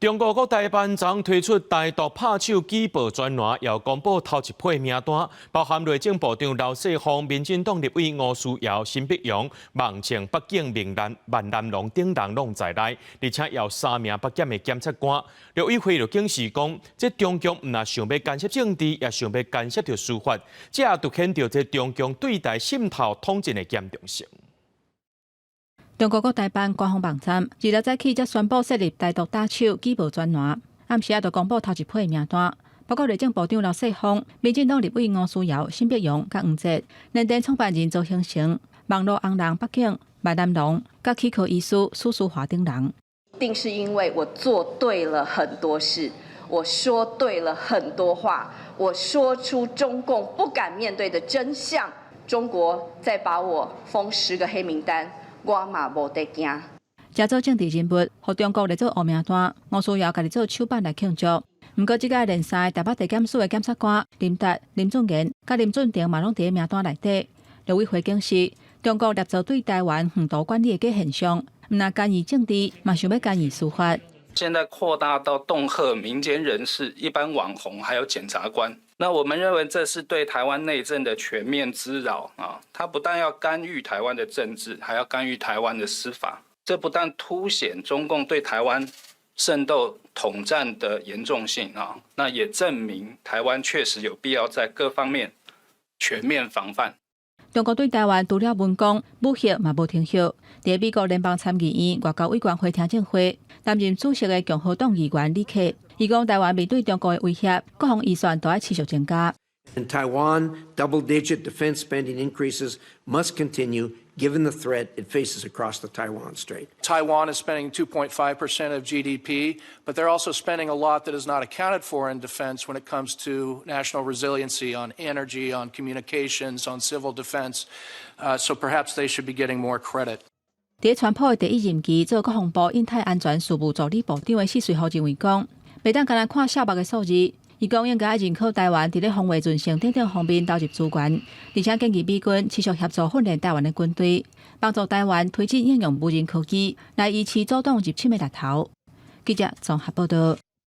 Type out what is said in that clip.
中國國台辦昨推出台獨拍手舉報專欄，又公布頭一批名單，包含內政部長劉世鋒、民進黨立委吳思瑤、沈伯洋、孟倩、北景、明蘭、萬南龍等人攏在內，而且有三名北檢的檢察官。陸委會就警示講，這中共毋但想欲干涉政治，也想欲干涉著司法，這也凸顯著這中共對台滲透統戰的嚴重性。中國國台辦官方網站26早起才宣布設立台獨打手舉報專欄，暗時仔就公布頭一批名單，包括內政部長劉世鋒、民進黨立委吳思瑤、沈伯洋、佮黃捷、聯電創辦人曹興誠、網路紅人北景、麥南龍、佮齒科醫師許淑華等人。一定是因為我做對了很多事，我說對了很多話，我說出中共不敢面對的真相，中國再把我封10個黑名單。我嘛無得驚。這組政治人物予中國列做烏名單，吳思瑤家己做手板來慶祝。毋過，這屆連賽台北地檢署的檢察官林達、林俊賢、佮林俊廷嘛攏佇名單內底。陸委會警示，中國捏造對台灣遠途管理的假現象，毋但干預政治，嘛想欲干預司法。現在擴大到恫嚇民間人士、一般網紅，還有檢察官。那我們認為這是對台灣內政的全面滋擾啊！他不但要干預台灣的政治，還要干預台灣的司法。這不但凸顯中共對台灣滲透統戰的嚴重性啊，那也證明台灣確實有必要在各方面全面防範。中國對台灣除了文攻武嚇嘛無停歇。佇美國聯邦參議院外交委員會聽證會，擔任主席的共和黨議員李克，伊講台灣面對中國的威脅，國防預算都愛持續增加。 In Taiwan, double-digit defense spending increases must continue given the threat it faces across the Taiwan Strait. Taiwan is spending 2.5% of GDP, but they're also spending a lot that is not accounted for in defense when it comes to national resiliency on energy, on communications, on civil defense. So perhaps they should be getting more credit. 佇川普的第一任期做國防部印太安全事務助理部長的薛瑞福認為講，袂當干焦看數目的數字。伊講應該愛認可台灣佇咧防衛韌性等等方面投入資源，而且建議美軍持續協助訓練台灣的軍隊，幫助台灣推進應用無人科技來維持阻擋入侵的力頭。記者綜合報道。